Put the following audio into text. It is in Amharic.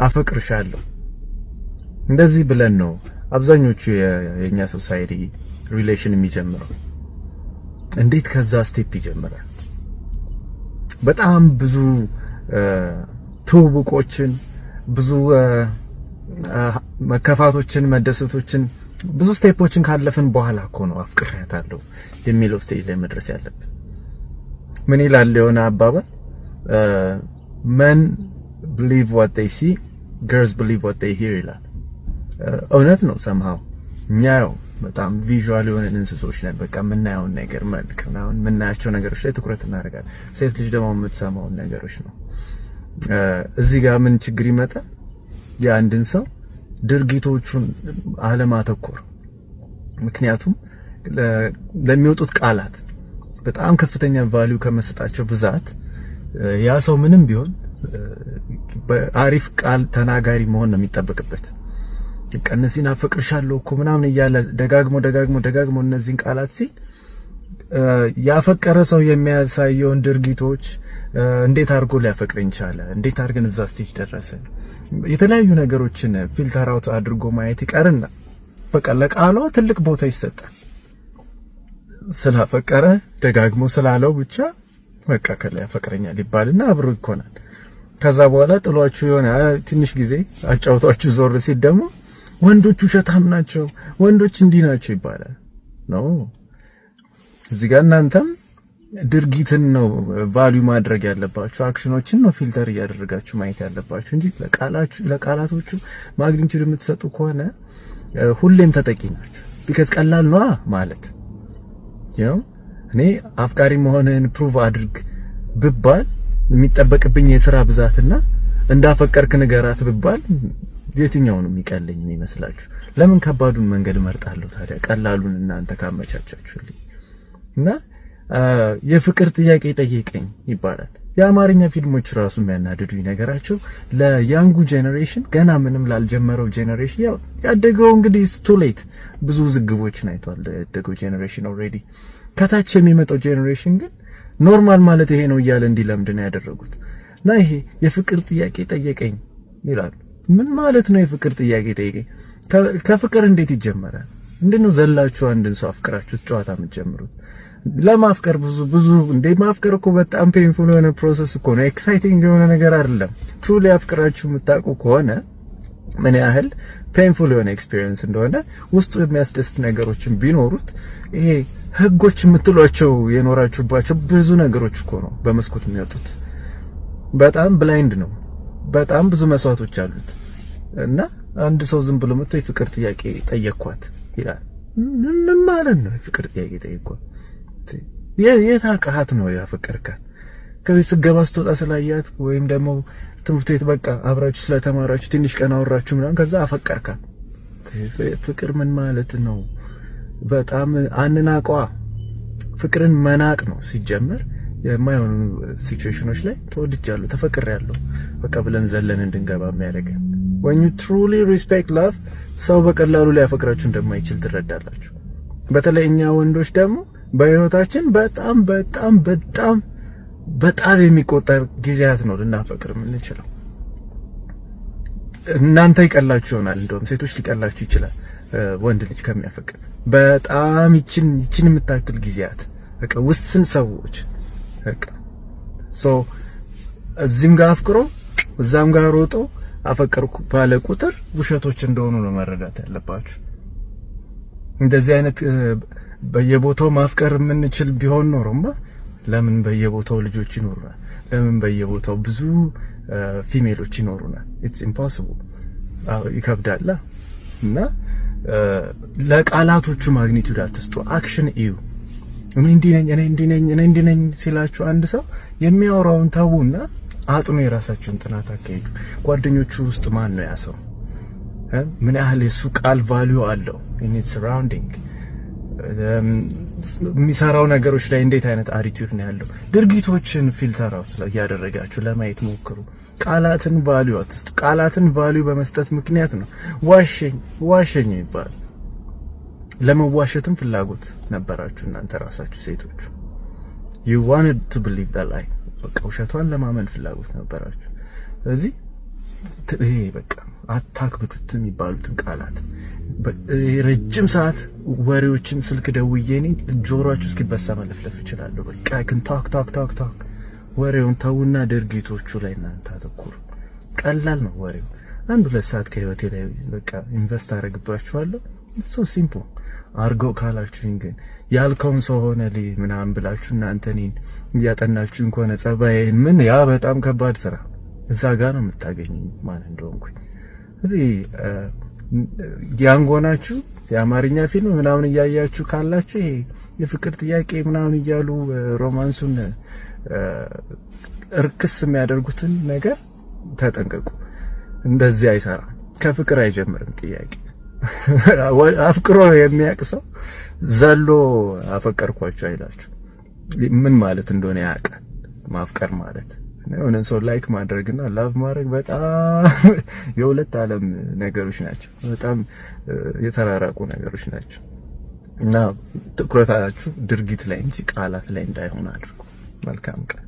አፈቅርሻለሁ እንደዚህ ብለን ነው አብዛኞቹ የኛ society relation የሚጀምረው። እንዴት ከዛ step ይጀምራል? በጣም ብዙ ትውውቆችን፣ ብዙ መከፋቶችን፣ መደሰቶችን፣ ብዙ step ኦችን ካለፍን በኋላ እኮ ነው አፍቅሬያታለሁ የሚለው stage ላይ መድረስ ያለብን። ምን ይላል የሆነ አባባል፣ "Men believe what they see, girls believe what they hear" ይላል። እውነት ነው። Somehow እኛ ያው በጣም visual የሆንን እንስሶች ነን። በቃ የምናየውን ነገር፣ መልክ ምናምን፣ የምናያቸው ነገሮች ላይ ትኩረት እናደርጋለን። ሴት ልጅ ደግሞ የምትሰማውን ነገሮች ነው። እዚህ ጋር ምን ችግር ይመጣል? የአንድን ሰው ድርጊቶቹን አለማተኮር። ምክንያቱም ለሚወጡት ቃላት በጣም ከፍተኛ value ከመሰጣቸው ብዛት ያ ሰው ምንም ቢሆን አሪፍ ቃል ተናጋሪ መሆን ነው የሚጠበቅበት። በቃ እነዚህን አፈቅርሻለሁ እኮ ምናምን እያለ ደጋግሞ ደጋግሞ ደጋግሞ እነዚህን ቃላት ሲል ያፈቀረ ሰው የሚያሳየውን ድርጊቶች፣ እንዴት አድርጎ ሊያፈቅረኝ ቻለ፣ እንዴት አድርገን እዛ stage ደረስን፣ የተለያዩ ነገሮችን filter out አድርጎ ማየት ይቀርና በቃ ለቃሏ ትልቅ ቦታ ይሰጣል። ስላፈቀረ ደጋግሞ ስላለው ብቻ በቃ ከላይ ያፈቅረኛል ይባልና አብሮ ይኮናል። ከዛ በኋላ ጥሏችሁ የሆነ ትንሽ ጊዜ አጫውቷችሁ ዞር ሲል ደግሞ ወንዶች ውሸታም ናቸው፣ ወንዶች እንዲህ ናቸው ይባላል። No፣ እዚህ ጋር እናንተም ድርጊትን ነው value ማድረግ ያለባችሁ፣ action ኦችን ነው filter እያደረጋችሁ ማየት ያለባችሁ እንጂ ለቃላችሁ ለቃላቶቹ magnitude የምትሰጡ ከሆነ ሁሌም ተጠቂ ናችሁ። Because ቀላል ነዋ ማለት። እኔ አፍቃሪ መሆንህን prove አድርግ ብባል የሚጠበቅብኝ የስራ ብዛትና እንዳፈቀርክ ንገራት ብባል የትኛው ነው የሚቀለኝ የሚመስላችሁ? ለምን ከባዱን መንገድ እመርጣለሁ ታዲያ ቀላሉን እናንተ ካመቻቻችሁልኝ? እና የፍቅር ጥያቄ ጠየቀኝ ይባላል። የአማርኛ ፊልሞች ራሱ የሚያናድዱኝ ነገራቸው ለ young ኡ generation፣ ገና ምንም ላልጀመረው generation፣ ያው ያደገው እንግዲህ too late፣ ብዙ ውዝግቦችን አይቷል ያደገው generation already። ከታች የሚመጣው generation ግን normal ማለት ይሄ ነው እያለ እንዲለምድ ነው ያደረጉት። እና ይሄ የፍቅር ጥያቄ ጠየቀኝ ይላሉ። ምን ማለት ነው የፍቅር ጥያቄ ጠየቀኝ? ከፍቅር እንዴት ይጀመራል? እንዴት ነው ዘላችሁ አንድን ሰው አፍቅራችሁት ጨዋታ የምትጀምሩት? ለማፍቀር ብዙ ብዙ እንዴ፣ ማፍቀር እኮ በጣም painful የሆነ process እኮ ነው። Exciting የሆነ ነገር አይደለም። Truly አፍቅራችሁ የምታውቁ ከሆነ ምን ያህል painful የሆነ experience እንደሆነ፣ ውስጡ የሚያስደስት ነገሮችን ቢኖሩት ይሄ ህጎች የምትሏቸው የኖራችሁባቸው ብዙ ነገሮች እኮ ነው በመስኮት የሚወጡት። በጣም blind ነው። በጣም ብዙ መስዋዕቶች አሉት እና አንድ ሰው ዝም ብሎ መጥቶ የፍቅር ጥያቄ ጠየኳት ይላል። ምን ማለት ነው የፍቅር ጥያቄ ጠየኳት? የት አውቃት ነው ያፈቀርካት? ከቤት ስትገባ ስትወጣ ስላያት ወይም ደግሞ ትምህርት ቤት በቃ አብራችሁ ስለተማራችሁ ትንሽ ቀን አወራችሁ ምናምን ከዛ አፈቀርካት? ፍቅር ምን ማለት ነው? በጣም አንናቋ። ፍቅርን መናቅ ነው ሲጀመር። የማይሆኑ ሲቹዌሽኖች ላይ ተወድጃለሁ፣ ተፈቅሬያለሁ በቃ ብለን ዘለን እንድንገባ የሚያደርገን። When you truly respect love ሰው በቀላሉ ሊያፈቅራችሁ እንደማይችል ትረዳላችሁ። በተለይ እኛ ወንዶች ደግሞ በህይወታችን በጣም በጣም በጣም በጣት የሚቆጠር ጊዜያት ነው ልናፈቅር የምንችለው። እናንተ ይቀላችሁ ይሆናል፣ እንደውም ሴቶች ሊቀላችሁ ይችላል ወንድ ልጅ ከሚያፈቅር። በጣም ይችን ይችን የምታክል ጊዜያት በቃ ውስን ሰዎች በቃ so እዚህም ጋር አፍቅሮ እዛም ጋር ሮጦ አፈቀርኩ ባለ ቁጥር ውሸቶች እንደሆኑ ነው መረዳት ያለባችሁ። እንደዚህ አይነት በየቦታው ማፍቀር የምንችል ቢሆን ኖሮማ ለምን በየቦታው ልጆች ይኖሩናል? ለምን በየቦታው ብዙ female ኦች ይኖሩናል? It's impossible፣ ይከብዳል። እና ለቃላቶቹ magnitude አትስጡ። Action እዩ። እኔ እንዲህ ነኝ፣ እኔ እንዲህ ነኝ፣ እኔ እንዲህ ነኝ ሲላችሁ አንድ ሰው የሚያወራውን ተዉና አጥኑ፣ የራሳችሁን ጥናት አካሂዱ። ጓደኞቹ ውስጥ ማን ነው ያ ሰው? ምን ያህል የሱ ቃል value አለው? In surrounding የሚሰራው ነገሮች ላይ እንዴት አይነት attitude ነው ያለው? ድርጊቶችን filter out እያደረጋችሁ ለማየት ሞክሩ። ቃላትን value አትስጡ። ቃላትን value በመስጠት ምክንያት ነው ዋሸኝ ዋሸኝ የሚባል። ለመዋሸትም ፍላጎት ነበራችሁ እናንተ ራሳችሁ ሴቶቹ። You wanted to believe that lie። በቃ ውሸቷን ለማመን ፍላጎት ነበራችሁ። ስለዚህ ይሄ በቃ አታክብዱት የሚባሉትን ቃላት፣ ረጅም ሰዓት ወሬዎችን ስልክ ደውዬ እኔ ጆሮአችሁ እስኪበሳ መለፍለፍ እችላለሁ። በቃ can talk, talk, talk, talk። ወሬውን ተውና ድርጊቶቹ ላይ እናንተ አተኩሩ። ቀላል ነው ወሬው። 1-2 ሰዓት ከህይወቴ ላይ በቃ invest አደርግባችኋለሁ። So simple። አርገው ካላችሁኝ ግን ያልከውን ሰው ሆነ ምናምን ብላችሁ እናንተ እኔን እያጠናችሁኝ ከሆነ ጸባዬን ምን፣ ያ በጣም ከባድ ስራ፣ እዛ ጋር ነው የምታገኙኝ ማን እንደሆንኩኝ። እዚህ young ሆናችሁ የአማርኛ ፊልም ምናምን እያያችሁ ካላችሁ ይሄ የፍቅር ጥያቄ ምናምን እያሉ romance ኡን እርክስ የሚያደርጉትን ነገር ተጠንቀቁ። እንደዚህ አይሰራም። ከፍቅር አይጀምርም ጥያቄ። አፍቅሮ የሚያውቅ ሰው ዘሎ አፈቀርኳችሁ አይላችሁ። ምን ማለት እንደሆነ ያውቃል። ማፍቀር ማለት የሆነን ሰው like ማድረግና love ማድረግ በጣም የሁለት ዓለም ነገሮች ናቸው። በጣም የተራራቁ ነገሮች ናቸው። እና ትኩረታችሁ ድርጊት ላይ እንጂ ቃላት ላይ እንዳይሆን አድርጉ። መልካም ቀን።